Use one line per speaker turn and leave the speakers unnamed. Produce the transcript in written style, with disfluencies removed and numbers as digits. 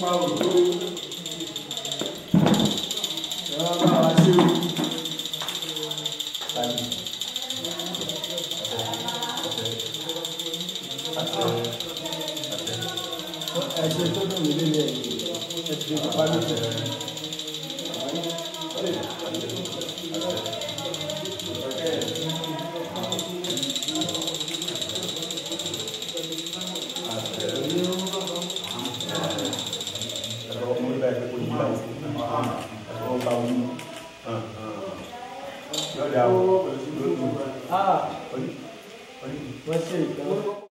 pa òjò. Ẹ wá bá wa ṣe o. Ẹ ṣe tó dùn mí lélẹ̀ ẹ ti fi pa lóṣù. Wọ́n ṣe ìtàn.